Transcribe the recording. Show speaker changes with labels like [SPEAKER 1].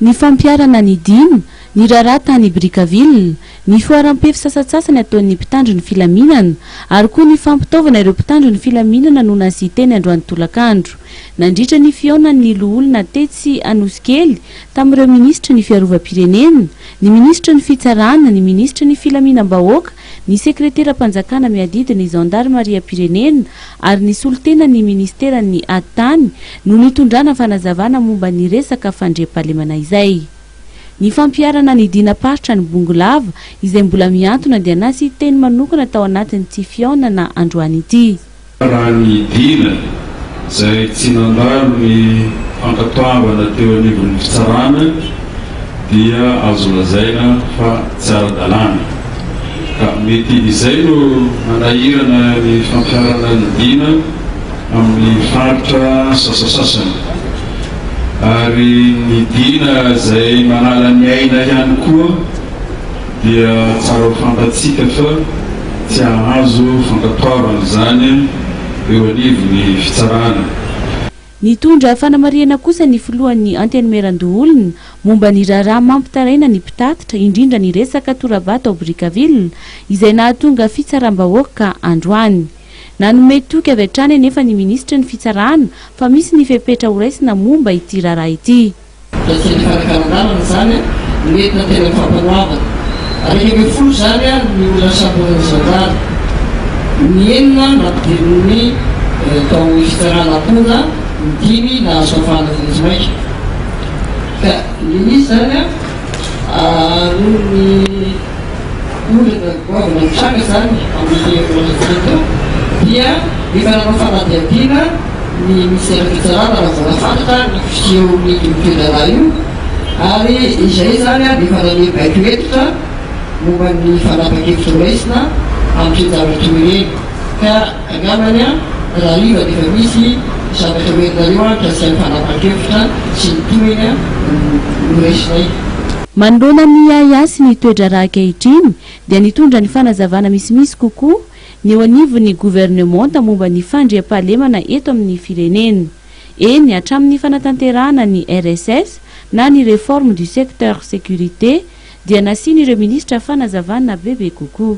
[SPEAKER 1] Ny fampiharana ny dina, ny raharaha tany Brickaville, ny fihoaram-pefy sasantsasany ataon'ny mpitandro ny filaminana, ary koa ny fampitaovana ireo mpitandro ny filaminana no nasian-teny androany tolakandro. Nandritra ny fihaonan'ny loholona tetsy Anosikely tamin'ireo minisitry ny fiarovam-pirenena, ny minisitry ny fitsarana, ny minisitry ny filaminam-bahoaka, ny sekreteram-panjakana miadidy ny zandarimariam-pirenena ary ny solontenan'ny minisiteran'ny Atitany no nitondrana fanazavana momba ny resaka fandriampahalemana izay. Ny fampiharana ny dinam-paritra any Bongolava izay mbola mihantona dia nasian-teny manokana tao anatin'ity fihaonana androany ity.
[SPEAKER 2] Raha ny dina izay tsy nandalo ny fankatoavana teo anivon'ny fitsarana dia azo lazaina fa tsy ara-dalàna. Ka mety izay no manahirana ny fampiharana ny dina amin'ny faritra sasasasany. Ary ny dina izay manala ny aina ihany koa dia tsara ho fantatsika fa tsy hahazo fankatoavana izany eo anivon'ny fitsarana.
[SPEAKER 1] Nitondra fanamarihana kosa ny filohan'ny Antenimierandoholona momba ny raharaha mampitaraina ny mpitatitra, indrindra ny resaka tora-bato ao Brickaville, izay nahatonga fitsaram-bahoaka androany. Nanome toky avy hatrany anefa ny minisitry ny Fitsarana fa misy ny fepetra horaisina momba ity raharaha ity.
[SPEAKER 3] Nasian'ny fanakanan-dalana izany nentina teny amin'ny fampanoavana. 11 izany ny olona nosamborin'ny zandary. Ny enina nampidirin'ny tao amin'ny fitsarana am-ponja, ny dimy nahazo fahafahana vonjimaika. Ka ny nisy izany noho ny olana goavana mitranga izany amin'ity herinandro ity dia efa nanao fanadihadiana ny minisiteran'ny fitsarana raha vao nahafantatra ny fisehon'io toe-draharaha io ary izay izany dia efa nanome baiko hentitra momba ny fanapan-kevitra horaisina amin'ny toe-javatra toy ireny ka angambany rahariva dia efa misy zavatra hoentinareo mikasika ny fanapan-kevitra sy ny tohiny noraisinay.
[SPEAKER 1] Manoloana ny ahiahy sy ny toe-draharaha ankehitriny dia nitondra ny fanazavana misimisy kokoa ny eo anivon'ny governemanta momba ny fandriampahalemana eto amin'ny firenena. Eny, hatramin'ny fanatanterahana ny RSS na ny Réforme du secteur sécurité dia nasian'ireo minisitra fanazavana bebe kokoa.